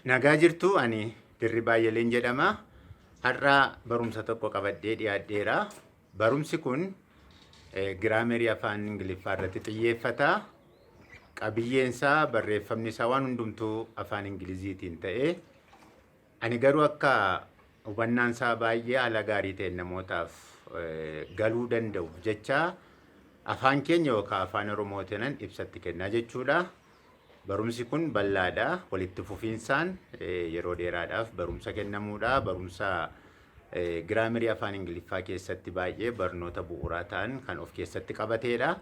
Nagaa jirtu, ani Dirribaa Yeleen jedhama. Har'a barumsa tokko qabadhee dhiyaadheera. Barumsi kun giraamerii afaan Ingiliffaa irratti xiyyeeffata. Qabiyyeen isaa, barreeffamni isaa waan hundumtuu afaan Ingiliziitiin ta'e, ani garuu akka hubannaan isaa baay'ee haala gaarii ta'een namootaaf galuu danda'uuf jecha afaan keenya yookaan afaan Oromootiinan ibsatti kennaa jechuudha. Barumsi kun bal'aadha. Walitti fufiinsaan yeroo dheeraadhaaf barumsa kennamuudha. Barumsa giraamerii afaan Ingiliffaa keessatti baay'ee barnoota bu'uuraa ta'an kan of keessatti qabateedha.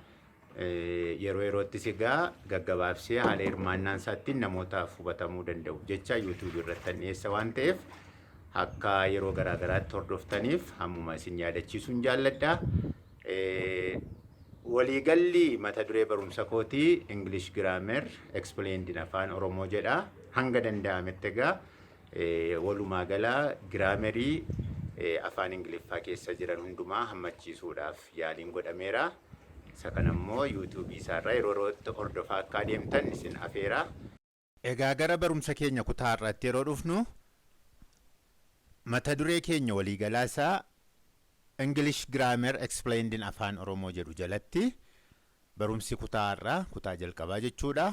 Yeroo yeroottis egaa gaggabaabsee haala hirmaannaan isaattiin namootaaf hubatamuu danda'u jecha YouTube irratti dhiyeessa waan ta'eef, akka yeroo garaa garaatti hordoftaniif hammuma isin yaadachiisuun jaalladha. Waliigalli mata duree barumsa kootii "English Grammar Explained in Afaan Oromoo" jedha. Hanga danda'ametti egaa walumaa gala giraamerii afaan Ingiliffaa keessa jiran hundumaa hammachiisuudhaaf yaaliin godhameera. Isa kana immoo yuutuubii isaarraa yeroo yerootti hordofaa akka adeemtan isin afeera. Egaa gara barumsa keenya kutaa har'aatti yeroo dhufnu, mata duree keenya waliigalaa isaa "English Grammar Explained in Afaan Oromoo" jedhu jalatti barumsi kutaa har'aa, kutaa jalqabaa jechuudha.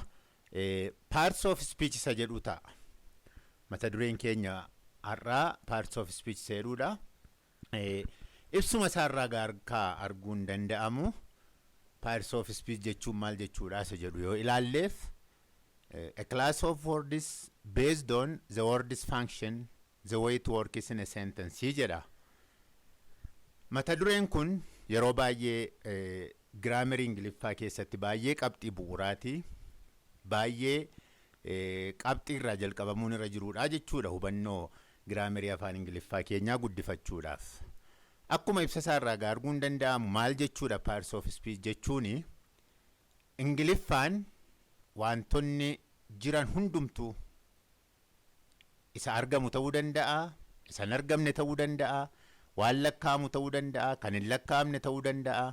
Parts of speech isa jedhu ta'a. Mata dureen keenya har'aa parts of speech isa jedhudha. Ibsuma isaarraa gaarkaa arguun danda'amu, parts of speech jechuun maal jechuudha isa jedhu yoo ilaalleef, a class of words based on the word's function, the way it works in a sentence jedha. Mata dureen kun yeroo baay'ee giraamerii Ingiliffaa keessatti baay'ee qabxii bu'uuraati. Baay'ee qabxii irraa jalqabamuun irra jiruudha jechuudha, hubannoo giraamerii afaan Ingiliffaa keenyaa guddifachuudhaaf. Akkuma ibsa isaarraa arguun danda'amu, maal jechuudha parts of speech jechuuni? Ingiliffaan wantoonni jiran hundumtuu isa argamu ta'uu danda'a, isa hin argamne ta'uu danda'a, waan lakkaa'amu ta'uu danda'a, kan hin lakkaa'amne ta'uu danda'a.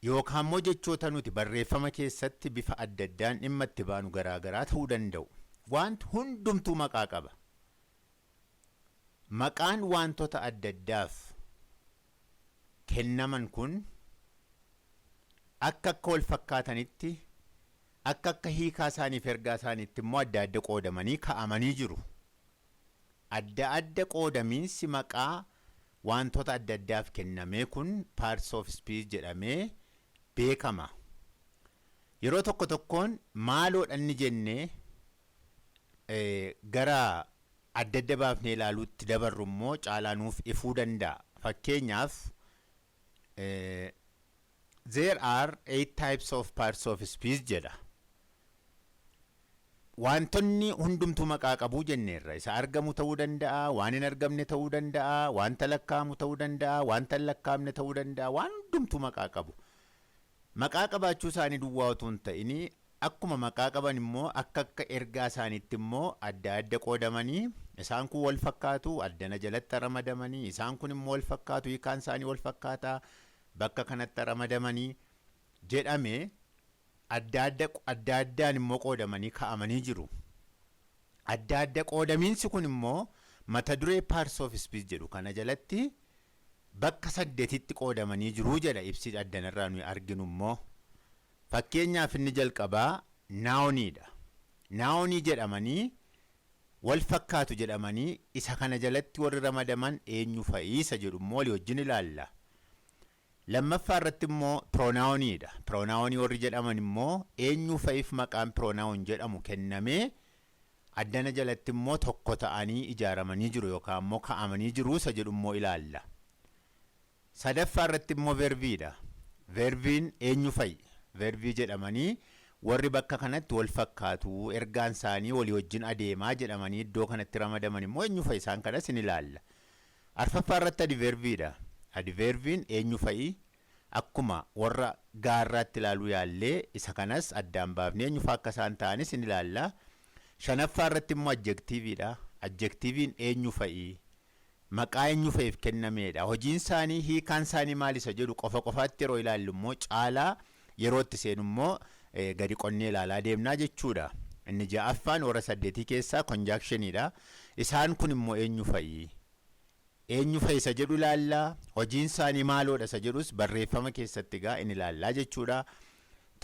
Yookaan immoo jechoota nuti barreeffama keessatti bifa adda addaan dhimma itti baanu garaagaraa ta'uu danda'u. Wanti hundumtuu maqaa qaba. Maqaan wantoota adda addaaf kennaman kun akka akka wal fakkaatanitti, akka akka hiikaa isaaniif ergaa isaaniitti immoo adda adda qoodamanii kaa'amanii jiru. Adda adda qoodamiinsi maqaa wantoota adda addaaf kennamee kun parts of speech jedhamee beekama. Yeroo tokko tokkoon maaloodha inni jennee gara adda adda baafnee ilaaluutti dabarru immoo caalaa nuuf ifuu danda'a. Fakkeenyaaf, "There are eight types of parts of speech" jedha. Wantoonni hundumtuu maqaa qabuu jenneerra. Isa argamu ta'uu danda'a, waan hin argamne ta'uu danda'a, wanta lakkaa'amu ta'uu danda'a, wanta hin lakkaa'amne ta'uu danda'a, waan hundumtuu maqaa qabu. Maqaa qabaachuu isaanii duwwaa otoo hin ta'in, akkuma maqaa qaban immoo akka akka ergaa isaaniitti immoo adda adda qoodamanii, isaan kun wal fakkaatu, addana jalatti ramadamanii, isaan kun immoo wal fakkaatu, hiikaan isaanii wal fakkaataa, bakka kanatti ramadamanii jedhame, adda adda adda addaan immoo qoodamanii kaa'amanii jiru. Adda adda qoodamiinsi kun immoo mata duree parts of speech jedhu kana jalatti bakka saddeetitti qoodamanii jiru jedha ibsi addanarraa nuyi arginu immoo. Fakkeenyaaf, inni jalqabaa nouniidha. Nounii jedhamanii wal fakkaatu jedhamanii isa kana jalatti warri ramadaman eenyu fa'ii isa jedhu immoo walii wajjin ilaalla. Lammaffaa irratti immoo pronouniidha. Pronounii warri jedhaman immoo eenyu fa'iif maqaan pronoun jedhamu kennamee addana jalatti immoo tokko ta'anii ijaaramanii jiru yookaan immoo kaa'amanii jiru isa jedhu immoo ilaalla. Sadaffaa irratti immoo verbiidha. Verbiin eenyu fa'i? Verbii jedhamanii warri bakka kanatti wal fakkaatu, ergaan isaanii walii wajjin adeemaa jedhamanii iddoo kanatti ramadaman immoo eenyu fa'i? Isaan kanas ni ilaalla. Arfaffaa irratti adverbiidha. Adverbiin eenyu fa'i? Akkuma warra gaarraatti ilaaluu yaallee, isa kanas addaan baafnee eenyu fa'a akka isaan ta'anis ni ilaalla. Shanaffaa irratti immoo adjectiviidha. Adjectiviin eenyu fa'i? Maqaa eenyu fa'eef kennameedha? Hojiin isaanii, hiikaan isaanii maal isa jedhu qofa qofaatti yeroo ilaallu immoo caalaa yeroo itti seenu immoo gadi qonnee ilaalaa deemnaa jechuudha. Inni ja'affaan warra saddeetii keessaa conjunctioniidha. Isaan kun immoo eenyu fa'i? Eenyu fa'i isa jedhu ilaallaa. Hojiin isaanii maaloodha isa jedhus barreeffama keessatti egaa inni ilaallaa jechuudha.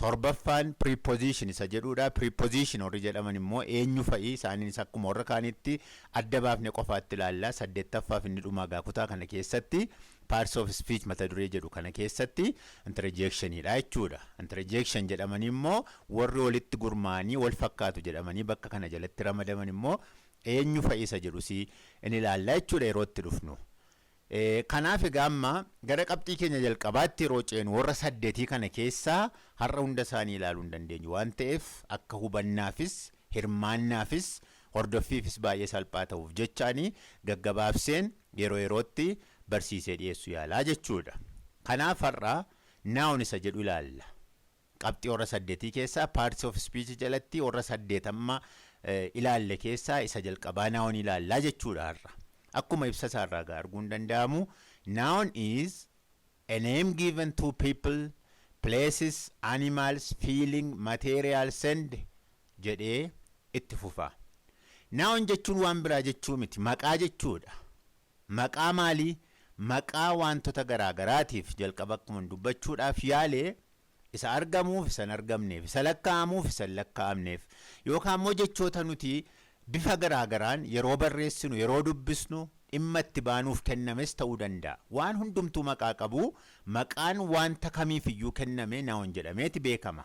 Torbaffaan preposition isa jedhudha. Preposition warri jedhaman immoo eenyu fa'i? Isaaniinis akkuma warra kaanitti adda baafne qofaatti ilaallaa. Saddeettaffaaf inni dhumaa gaa kutaa kana keessatti parts of speech mata duree jedhu kana keessatti interjectioniidha jechuudha. Interjection jedhamanii immoo warri walitti gurmaanii wal fakkaatu jedhamanii bakka kana jalatti ramadaman immoo eenyu fa'i isa jedhus inni ilaallaa jechuudha yeroo itti dhufnu. Kanaaf egaa amma gara qabxii keenya jalqabaatti yeroo ceenu, warra saddeetii kana keessaa har'a hunda isaanii ilaaluu hin dandeenyu waan ta'eef, akka hubannaafis, hirmaannaafis, hordoffiifis baay'ee salphaa ta'uuf jechaanii gaggabaabseen yeroo yerootti barsiisee dhiyeessuu yaalaa jechuudha. Kanaaf har'a noun isa jedhu ilaalla. Qabxii warra saddeetii keessaa parts of speech jalatti warra saddeetamma ilaalle keessaa isa jalqabaa noun ilaallaa jechuudha har'a. Akkuma ibsa isaarraa arguun danda'amu, noun is a name given to people, places, animals, feeling, materials and jedhee itti fufa. Noun jechuun waan biraa jechuu miti, maqaa jechuudha. Maqaa maalii? Maqaa wantoota garaagaraatiif jalqaba akkuma dubbachuudhaaf yaalee, isa argamuuf, isa hin argamneef, isa lakkaa'amuuf, isa hin lakkaa'amneef, yookaan immoo jechoota nuti bifa garaagaraan yeroo barreessinu, yeroo dubbisnu dhimma itti baanuuf kennames ta'uu danda'a. Waan hundumtuu maqaa qabu, maqaan wanta kamiifiyyuu kenname noun jedhameeti beekama.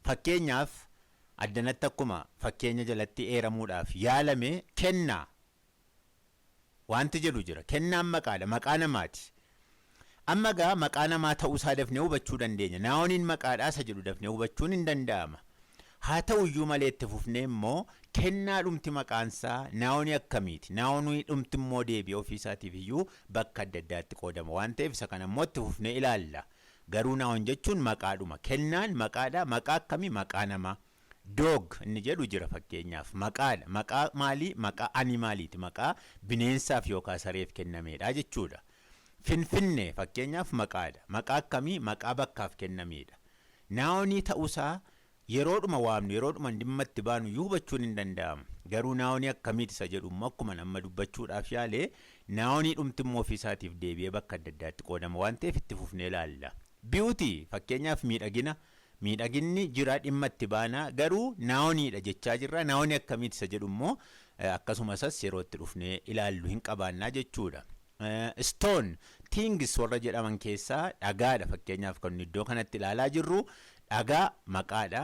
Fakkeenyaaf, addanatti akkuma fakkeenya jalatti eeramuudhaaf yaalame, kennaa wanti jedhu jira. Kennaan maqaadha, maqaa namaati. Amma gaa maqaa namaa ta'uusaa dafnee hubachuu dandeenya. Nouniin maqaadhaa isa jedhu dafnee hubachuun hin danda'ama. Haa ta'uyyuu malee, itti fufnee immoo kennaa dhumti maqaansaa nounii akkamiiti? Nounii dhumti immoo deebi'ee ofiisaatiif iyyuu bakka adda addaatti qoodama waan ta'eef, isa kana immoo itti fufnee ilaalla. Garuu noun jechuun maqaadhuma. Kennaan maqaadha. Maqaa akkamii? Maqaa namaa. Dog inni jedhu jira fakkeenyaaf, maqaadha. Maqaa maalii? Maqaa animaliiti. Maqaa bineensaaf yookaan sareef kennameedha jechuudha. Finfinnee fakkeenyaaf maqaadha. Maqaa akkamii? Maqaa bakkaaf kennameedha. Nounii ta'uusaa yeroodhuma waamnu, yeroodhuma dhimma itti baanu iyyuu hubachuun hin danda'amu. Garuu nounii akkamiiti isa jedhu immoo akkuma nama dubbachuudhaaf yaalee, nounii dhumti immoo ofiisaatiif deebi'ee bakka adda addaatti qoodama waan ta'eef itti fufnee ilaalla. Beauty fakkeenyaaf, miidhagina. Miidhaginni jira, dhimma itti baanaa, garuu nouniidha jechaa jirra. Nounii akkamiiti isa jedhu immoo akkasumas as yeroo itti dhufnee ilaallu hin qabaannaa jechuudha. Stone, things warra jedhaman keessaa dhagaadha fakkeenyaaf kan iddoo kanatti ilaalaa jirru, dhagaa maqaadha.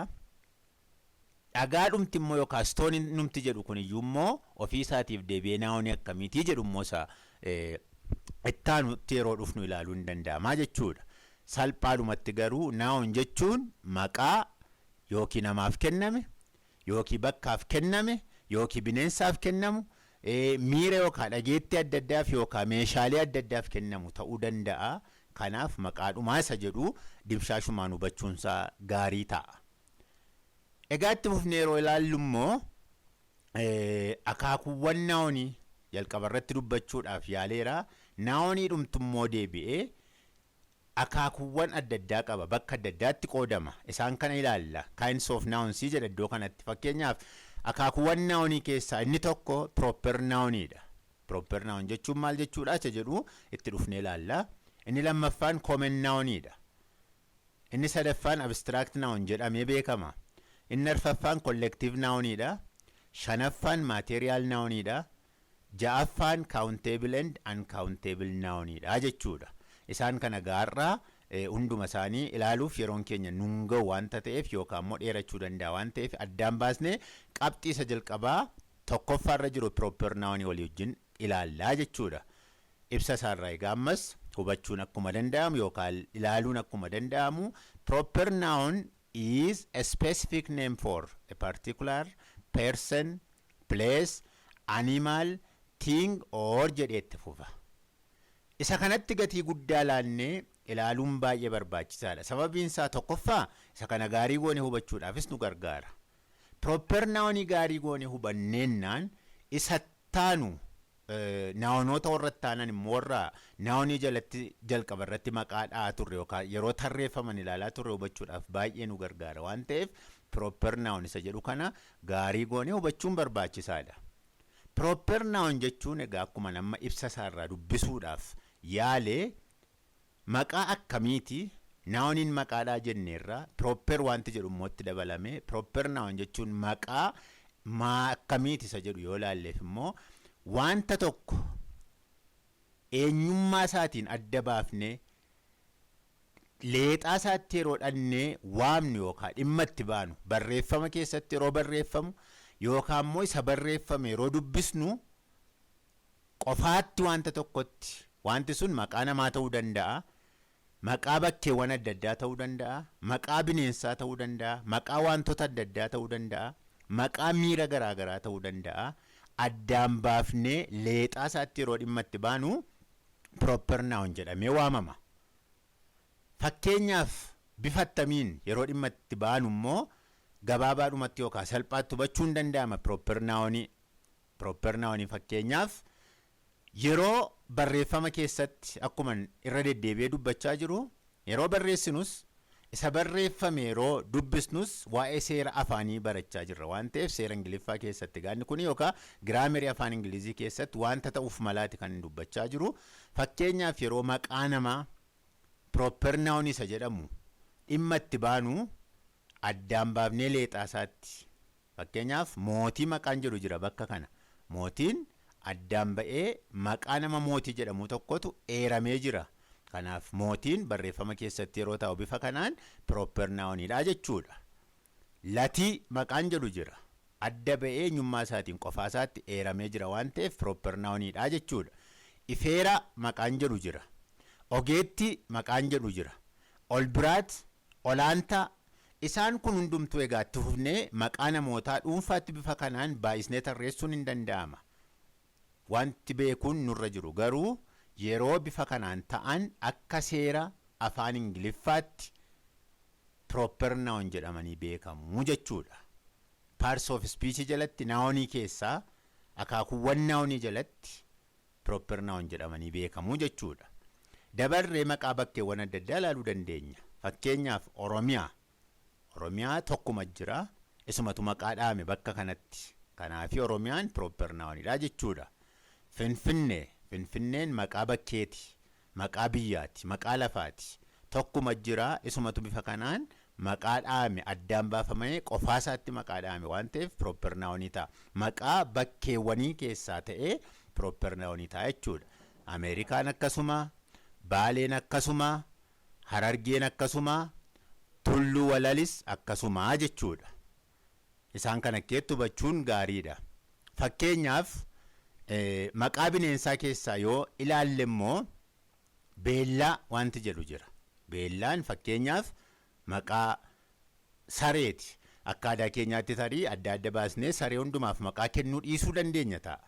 Dhagaa dhumti immoo yookaan stone dhumti jedhu kun iyyuu immoo ofii isaatiif deebi'ee nounii akkamiitii jedhu immoo isa ittaanutti yeroo dhufnu ilaaluu hin danda'amaa jechuudha. Salphaadhumatti garuu noun jechuun maqaa yookiin namaaf kenname, yookiin bakkaaf kenname, yookiin bineensaaf kennamu, miira yookaan dhageettii adda addaaf yookaan meeshaalee adda addaaf kennamu ta'uu danda'a. Kanaaf maqaadhumaa isa jedhu dimshaashumaan hubachuunsaa gaarii ta'a. Egaa itti fufnee yeroo ilaallu immoo akaakuuwwan nounii jalqaba irratti dubbachuudhaaf yaaleera. Nounii dhumtummoo deebi'ee akaakuuwwan adda addaa qaba, bakka adda addaatti qoodama. Isaan kana ilaalla. Kinds of nouns jedha iddoo kanatti. Fakkeenyaaf, akaakuuwwan nounii keessaa inni tokko proper nouniidha. Proper noun jechuun maal jechuudha isa jedhu itti dhufnee ilaalla. Inni lammaffaan common nouniidha. Inni sadaffaan abstract noun jedhamee beekama. Inni arfaffaan collective nouniidha. Shanaffaan material nouniidha. Ja'affaan countable and uncountable nouniidha jechuudha. Isaan kana gaarraa hunduma isaanii ilaaluuf yeroon keenya nun ga'u waanta ta'eef, yookaan immoo dheerachuu danda'a waan ta'eef, addaan baasnee qabxii isa jalqabaa tokkoffaarra jiru proper nounii walii wajjin ilaallaa jechuudha. Ibsa isaarraa egaa ammas hubachuun akkuma danda'amu yookaan ilaaluun akkuma danda'amu, proper noun is a specific name for a particular person, place, animal, thing or jedhee itti fufa. Isa kanatti gatii guddaa laannee ilaaluun baay'ee barbaachisaadha. Sababiin isaa, tokkoffaa, isa kana gaarii goone hubachuudhaafis nu gargaara. Proper nounii gaarii goone hubanneennaan isa taanu Nounoota warra taanan immoo warra nounii jalatti jalqaba irratti maqaa dha'aa turre yookaan yeroo tarreeffaman ilaalaa turre hubachuudhaaf baay'ee nu gargaara waan ta'eef, proper noun isa jedhu kana gaarii goonee hubachuun barbaachisaadha. Proper noun jechuun egaa akkuma nama ibsa isaarraa dubbisuudhaaf yaalee, maqaa akkamiiti? Nouniin maqaadhaa jenneerra, proper wanti jedhu immoo itti dabalame. Proper noun jechuun maqaa maa akkamiiti isa jedhu yoo ilaalleef immoo, wanta tokko eenyummaa isaatiin adda baafnee leexaa isaatti yeroo dhannee waamnu yookaan dhimma itti baanu, barreeffama keessatti yeroo barreeffamu yookaan immoo isa barreeffame yeroo dubbisnu qofaatti wanta tokkotti, wanti sun maqaa namaa ta'uu danda'a. Maqaa bakkeewwan adda addaa ta'uu danda'a. Maqaa bineensaa ta'uu danda'a. Maqaa wantoota adda addaa ta'uu danda'a. Maqaa miira garaagaraa ta'uu danda'a. Addaan baafnee leexaa isaatti yeroo dhimma itti baanu proper noun jedhamee waamama. Fakkeenyaaf, bifa attamiin yeroo dhimma itti baanu immoo gabaabaadhumatti yookaan salphaatti hubachuun danda'ama proper nounii? Proper nounii fakkeenyaaf yeroo barreeffama keessatti, akkuma irra deddeebi'ee dubbachaa jiru, yeroo barreessinus isa barreeffame yeroo dubbisnus waa'ee seera afaanii barachaa jirra waan ta'eef, seera Ingiliffaa keessatti gaanni kun yookaan grammarii afaan Ingilizii keessatti wanta ta'uuf malaati kan dubbachaa jiru. Fakkeenyaaf, yeroo maqaa namaa proper noun isa jedhamu dhimma itti baanu, addaan baafnee leexaa isaatti, fakkeenyaaf Mootii maqaan jedhu jira bakka kana. Mootiin addaan ba'ee maqaa nama Mootii jedhamu tokkotu eeramee jira. Kanaaf Mootiin barreeffama keessatti yeroo ta'u bifa kanaan proper nounidha jechuudha. Latii maqaan jedhu jira. Adda ba'ee eenyummaa isaatiin qofaa isaatti eeramee jira waan ta'eef proper nounidha jechuudha. Ifeera maqaan jedhu jira. Ogeetti maqaan jedhu jira. Olbiraat, Olaantaa, isaan kun hundumtuu egaa itti fufnee maqaa namootaa dhuunfaatti bifa kanaan baay'isnee tarreessuun hin danda'ama. Wanti beekuun nurra jiru garuu, yeroo bifa kanaan ta'an akka seera afaan Ingiliffaatti proper noun jedhamanii beekamu jechuudha. Parts of speech jalatti, nounii keessaa akaakuuwwan nounii jalatti proper noun jedhamanii beekamu jechuudha. Dabarree maqaa bakkeewwan adda addaa ilaaluu dandeenya. Fakkeenyaaf Oromiyaa. Oromiyaa tokkuma jira. Isumatu maqaa dhaame bakka kanatti. Kanaafi Oromiyaan proper nounidha jechuudha. Finfinnee. Finfinneen maqaa bakkeeti. Maqaa biyyaati. Maqaa lafaati. Tokkuma jira. Isumatu bifa kanaan maqaa dhaame, addaan baafamee qofaasaatti maqaa dhaame waan ta'eef proper nounii ta'a. Maqaa bakkeewwanii keessaa ta'ee proper nounii ta'a jechuudha. Ameerikaan akkasuma, Baaleen akkasuma, Harargeen akkasuma, Tulluu Walalis akkasuma jechuudha. Isaan kana keetti hubachuun gaariidha. Fakkeenyaaf, maqaa bineensaa keessaa yoo ilaalle immoo Beellaa wanti jedhu jira. Beellaan fakkeenyaaf maqaa sareeti. Akka aadaa keenyaatti tarii adda adda baasnee saree hundumaaf maqaa kennuu dhiisuu dandeenya ta'a.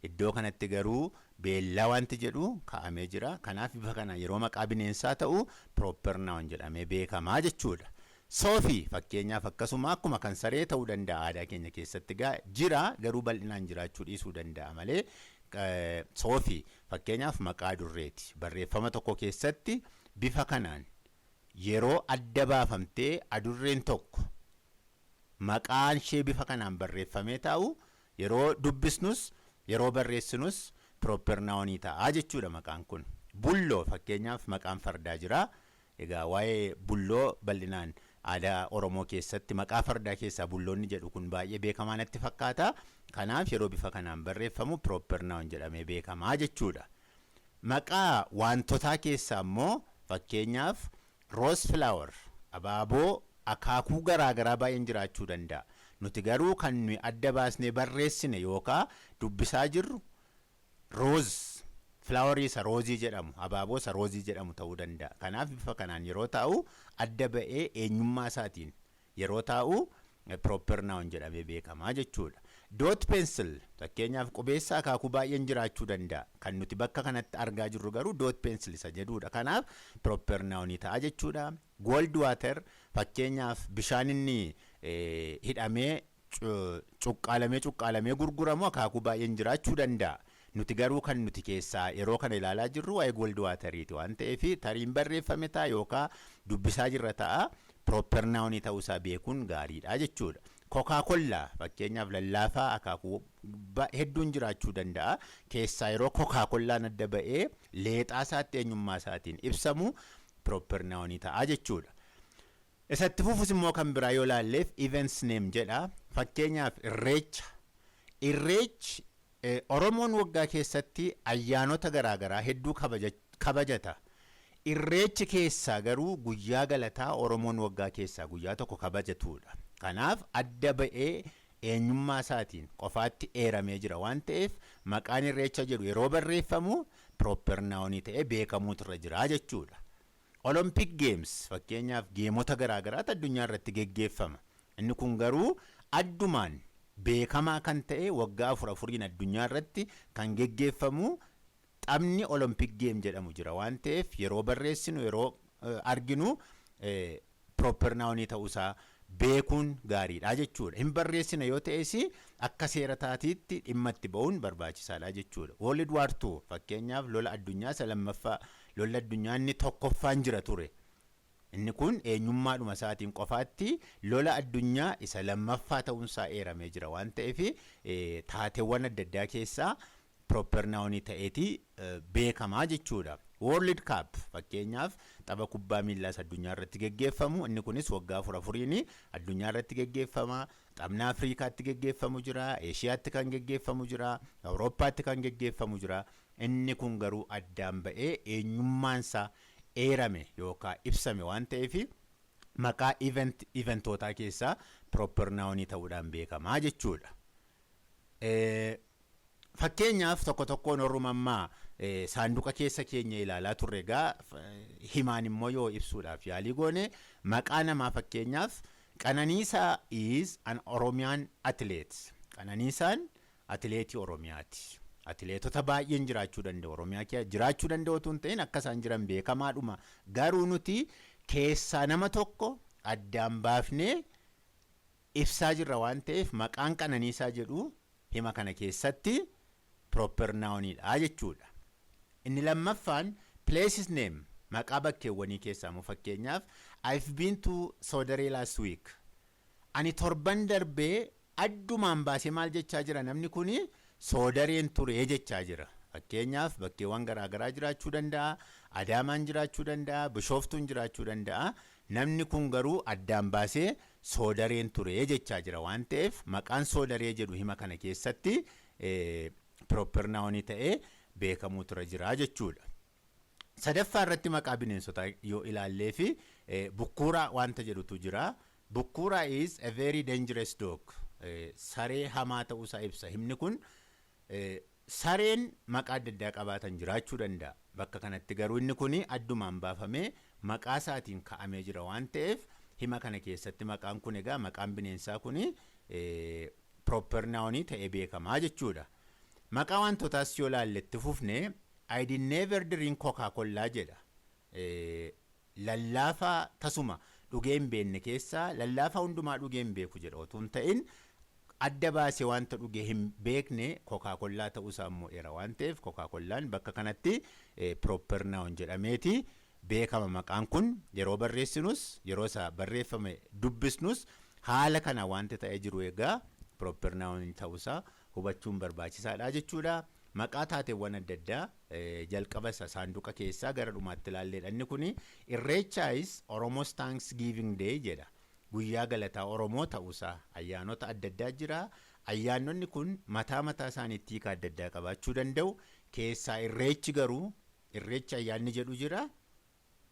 Iddoo kanatti garuu Beellaa wanti jedhu kaa'amee jira. Kanaaf bifa kana yeroo maqaa bineensaa ta'u proper noun jedhamee beekamaa jechuudha. Soofii fakkeenyaaf akkasuma, akkuma kan saree ta'uu danda'a, aadaa keenya keessatti jira garuu bal'inaan jiraachuu dhiisuu danda'a malee. Soofii fakkeenyaaf maqaa adurreeti. Barreeffama tokko keessatti bifa kanaan yeroo adda baafamtee adurreen tokko maqaan ishee bifa kanaan barreeffamee taa'u, yeroo dubbisnus yeroo barreessinus proper nounii ta'a jechuudha maqaan kun. Bulloo fakkeenyaaf maqaan fardaa jira. Egaa waa'ee bulloo bal'inaan aadaa Oromoo keessatti maqaa fardaa keessaa bulloonni jedhu kun baay'ee beekamaa natti fakkaata. Kanaaf yeroo bifa kanaan barreeffamu proper noun jedhamee beekamaa jechuudha. Maqaa wantotaa keessaa immoo fakkeenyaaf rose flower, abaaboo akaakuu garaagaraa baay'een jiraachuu danda'a. Nuti garuu kan nuyi adda baasnee barreessine yookaan dubbisaa jirru rose flowerii isa roseii jedhamu, abaaboo isa roseii jedhamu ta'uu danda'a. Kanaaf bifa kanaan yeroo taa'u, adda ba'ee eenyummaa isaatiin yeroo taa'u proper noun jedhamee beekamaa jechuudha. Dot pencil fakkeenyaaf qubeessa akaakuu baay'een jiraachuu danda'a. Kan nuti bakka kanatti argaa jirru garuu dot pencil isa jedhudha. Kanaaf proper nounii ta'a jechuudha. Gold water fakkeenyaaf bishaan inni hidhamee cuqqaalamee cuqqaalamee gurguramu akaakuu baay'een jiraachuu danda'a. Nuti garuu kan nuti keessaa yeroo kana ilaalaa jirru waa'ee Gold Wateriiti waan ta'eef, tariin barreeffame ta'a yookaan dubbisaa jirra ta'a, proper nounii ta'uusaa beekuun gaariidha jechuudha. Coca-Cola fakkeenyaaf, lallaafaa akaakuu hedduun jiraachuu danda'a. Keessaa yeroo Coca-Colaan adda ba'ee leexaa isaatti eenyummaa isaatiin ibsamu proper nounii ta'a jechuudha. Isatti fufus immoo kan biraa yoo ilaalleef, events name jedha. Fakkeenyaaf, Irreecha. Irreechi, Oromoon waggaa keessatti ayyaanota garaagaraa hedduu kabajata. Irreechi keessaa garuu guyyaa galataa Oromoon waggaa keessaa guyyaa tokko kabajatudha. Kanaaf adda ba'ee eenyummaa isaatiin qofaatti eeramee jira waan ta'eef, maqaan Irreecha jedhu yeroo barreeffamu proper nounii ta'ee beekamuutu irra jira jechuudha. Olympic Games fakkeenyaaf, gameota garaagaraatu addunyaa irratti geggeeffama. Inni kun garuu addumaan beekamaa kan ta'e waggaa afur afuriin addunyaa irratti kan geggeeffamu taphni Olympic Game jedhamu jira waan ta'eef, yeroo barreessinu, yeroo arginu proper nounii ta'uusaa beekuun gaariidha jechuudha. Hin barreessina yoo ta'es, akka seera taatiitti dhimma itti ba'uun barbaachisaadha jechuudha. World War II fakkeenyaaf, lola addunyaa isa lammaffaa, lola addunyaa inni tokkoffaan jira ture. Inni kun eenyummaadhuma isaatiin qofaatti lola addunyaa isa lammaffaa ta'uunsaa eeramee jira waan ta'eef, taateewwan adda addaa keessaa proper nounii ta'eeti beekamaa jechuudha. World Cup fakkeenyaaf, tapha kubbaa miillaas addunyaa irratti geggeeffamu, inni kunis waggaa afur afuriin addunyaa irratti geggeeffama. Taphni Afriikaatti geggeeffamu jira, Eeshiyaatti kan geggeeffamu jira, Awurooppaatti kan geggeeffamu jira. Inni kun garuu addaan ba'ee eenyummaansaa eerame yookaan ibsame waan ta'eef, maqaa eventootaa keessaa proper nounii ta'uudhaan beekamaa jechuudha. Fakkeenyaaf, tokko tokkoon ormammaa saanduqa keessa keenya ilaalaa turre egaa, himaan immoo yoo ibsuudhaaf yaalii goone, maqaa namaa fakkeenyaaf, Qananiisaa is an Oromiyaan athlete. Qananiisaan atileetii Oromiyaati. Atileetota baay'een jiraachuu danda'u. Oromiyaa keessa jiraachuu danda'u otoo hin ta'in, akka isaan jiran beekamaadhuma. Garuu nuti keessaa nama tokko addaan baafnee ibsaa jirra waan ta'eef, maqaan Qananiisaa jedhu hima kana keessatti proper nounidha jechuudha. Inni lammaffaan places name, maqaa bakkeewwanii keessaa immoo fakkeenyaaf, "I've been to Sodaree last week." Ani torban darbee, addumaan baasee maal jechaa jira namni kuni? Soodareen turee jechaa jira. Fakkeenyaaf, bakkeewwan garaagaraa jiraachuu danda'a, Adaamaan jiraachuu danda'a, Bishooftuun jiraachuu danda'a. Namni kun garuu addaan baasee Soodareen turee jechaa jira waan ta'eef, maqaan Soodaree jedhu hima kana keessatti proper nounii ta'ee beekamuu tura jira jechuudha. Sadaffaa irratti maqaa bineensotaa yoo ilaallee fi Bukkuuraa wanta jedhutu jira. Bukkuuraa is a very dangerous dog. Saree hamaa ta'uusaa ibsa. Himni kun, sareen maqaa adda addaa qabaatan jiraachuu danda'a. Bakka kanatti garuu inni kun addumaan baafamee maqaa isaatiin ka'amee jira waan ta'eef, hima kana keessatti maqaan kun egaa, maqaan bineensaa kun proper nounii ta'ee beekamaa jechuudha. Maqaa wantootaas yoo ilaalletti fufne, "I did never drink Coca-Cola" jedha. Lallaafaa tasuma dhugee hin beekne keessaa, lallaafaa hundumaa dhugee hin beeku jedha otoo hin ta'in, adda baasee wanta dhugee hin beekne Coca-Cola ta'uusaa immoo eera waan ta'eef, Coca-Colaan bakka kanatti proper noun jedhameeti beekama. Maqaan kun yeroo barreessinus, yeroo isaa barreeffame dubbisnus, haala kana wanta ta'ee jiru egaa proper noun ta'uusaa hubachuun barbaachisaadha jechuudha. Maqaa taateewwan adda addaa jalqaba isa saanduqa keessaa gara dhumaatti ilaalleedha. Inni kuni "Irreechaa is Oromo's Thanksgiving Day" jedha. Guyyaa galataa Oromoo ta'uusaa, ayyaanota adda addaa jira. Ayyaanonni kun mataa mataa isaaniitti hiika adda addaa qabaachuu danda'u. Keessaa Irreechi garuu, Irreechi ayyaanni jedhu jira.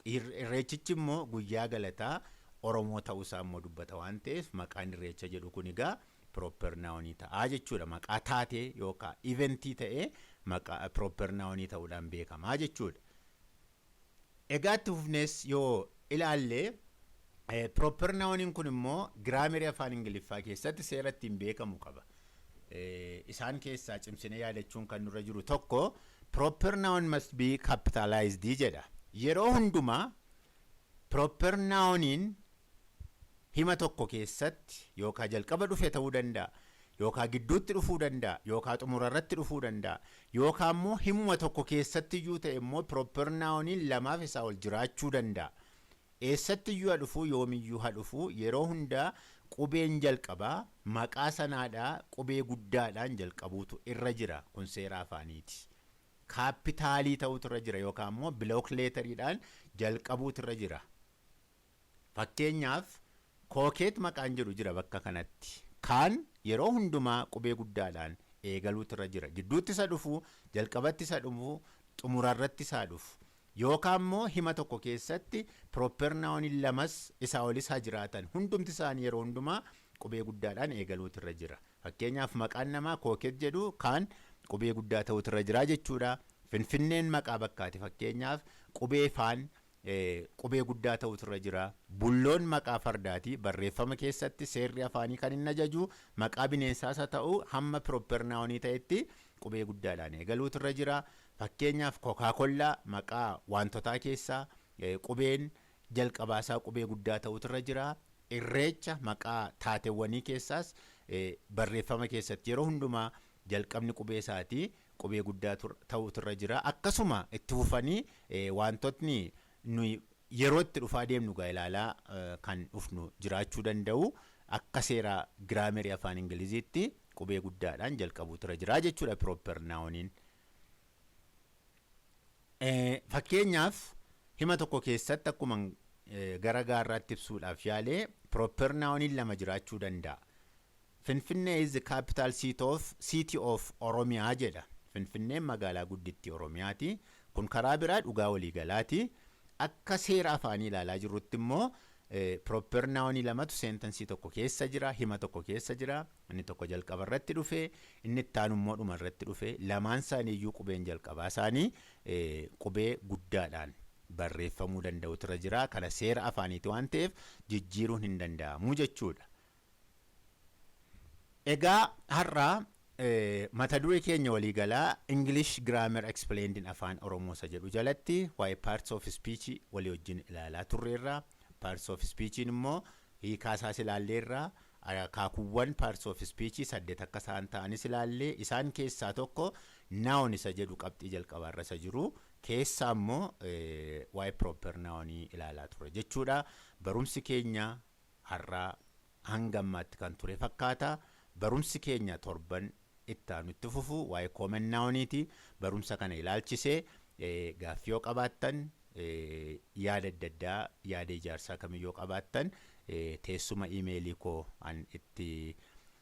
Irreechichi immoo guyyaa galataa Oromoo ta'uusaa immoo dubbata waan ta'eef, maqaan Irreecha jedhu kun egaa proper nounii ta'aa jechuudha. Maqaa taatee yookaan eventii ta'ee maqaa proper nounii ta'uudhaan beekamaa jechuudha. Egaa itti fufnees yoo ilaalle, proper nouniin kun immoo grammarii afaan Ingiliffaa keessatti seera ittiin beekamu qaba. Isaan keessaa cimsinee yaadachuun kan nurra jiru tokko, "Proper noun must be capitalized" jedha. Yeroo hundumaa proper nouniin hima tokko keessatti yookaan jalqaba dhufe ta'uu danda'a. Yookaan gidduutti dhufuu danda'a, yookaan xumura irratti dhufuu danda'a, yookaan immoo himuma tokko keessatti iyyuu ta'e immoo proper nouniin lamaaf isaa ol jiraachuu danda'a. Eessatti iyyuu haa dhufuu, yoomiyyuu haa dhufuu, yeroo hundaa qubeen jalqabaa maqaa sanaadhaa qubee guddaadhaan jalqabuutu irra jira. Kun seera afaaniiti. Capitalii ta'utu irra jira yookaan immoo block letteriidhaan jalqabuutu irra jira. Fakkeenyaaf, Kookeet maqaan jedhu jira bakka kanatti. Kaan yeroo hundumaa qubee guddaadhaan eegaluutu irra jira. Gidduutti isa dhufu, jalqabatti isa dhufu, xumurarratti isaa dhufu. Yookaan immoo hima tokko keessatti proper nouniin lamas isaa olis haa jiraatan. Hundumti isaanii yeroo hundumaa qubee guddaadhaan eegaluutu irra jira. Fakkeenyaaf, maqaan namaa Kookeet jedhu kaan qubee guddaa ta'utu irra jira jechuudha. Finfinneen maqaa bakkaati, fakkeenyaaf qubee faan qubee guddaa ta'utu irra jira. Bulloon maqaa fardaati. Barreeffama keessatti seerri afaanii kan inni ajaju maqaa bineensaas haa ta'u, hamma proper nounii ta'etti qubee guddaadhaan eegaluutu irra jira. Fakkeenyaaf, Coca-Cola maqaa wantotaa keessaa qubeen jalqabaasaa qubee guddaa ta'utu irra jira. Irreecha maqaa taateewwanii keessaas barreeffama keessatti yeroo hundumaa jalqabni qubee isaatii qubee guddaa ta'utu irra jira. Akkasuma itti fufanii wantootni nuyi yeroo itti dhufaa deemnu gaa ilaalaa kan dhufnu jiraachuu danda'u, akka seera grammarii afaan Ingiliziitti qubee guddaadhaan jalqabuutu irra jira jechuudha proper nouniin. Fakkeenyaaf, hima tokko keessatti akkuma gara gaarraatti ibsuudhaaf yaalee proper nouniin lama jiraachuu danda'a. "Finfinnee is the capital city of Oromiyaa" jedha. Finfinneen magaalaa guddittii Oromiyaati. Kun karaa biraa dhugaa waliigalaati. Akka seera afaanii ilaalaa jirrutti immoo proper nounii lamatu sentenceii tokko keessa jira, hima tokko keessa jira. Inni tokko jalqaba irratti dhufe, inni itti aanu immoo dhuma irratti dhufe. Lamaan isaanii iyyuu qubeen jalqabaa isaanii qubee guddaadhaan barreeffamuu danda'utu irra jira. Kana seera afaaniiti waan ta'eef jijjiiruun hin danda'amu jechuudha. Egaa har'a mata duree keenya waliigalaa "English Grammar Explained in Afaan Oromoo" isa jedhu jalatti waa'ee parts of speech walii wajjin ilaalaa turreerra. Parts of speech immoo hiikaa isaas ilaalleerra. Akaakuuwwan parts of speech saddeet akka isaan ta'anis ilaallee, isaan keessaa tokko noun isa jedhu qabxii jalqabaarra isa jiru keessaa immoo waa'ee proper nounii ilaalaa ture jechuudha. Barumsi keenya har'aa hanga ammaatti kan ture fakkaata. Barumsi keenya torban itti aanu itti fufu waa'ee common nouniiti. Barumsa kana ilaalchisee gaaffii yoo qabaattan, yaada adda addaa, yaada ijaarsaa kamiyyoo qabaattan, teessuma iimeelii koo an itti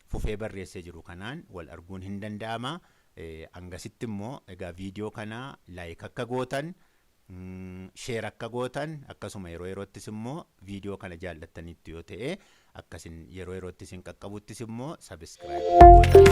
fufee barreessee jiru kanaan wal arguun hin danda'ama. Hangasitti immoo egaa viidiyoo kana like akka gootan, share akka gootan, akkasuma yeroo yeroottis immoo viidiyoo kana jaallattanitti yoo ta'e akkasin yeroo yeroottis hin qaqqabuttis immoo subscribe gootan.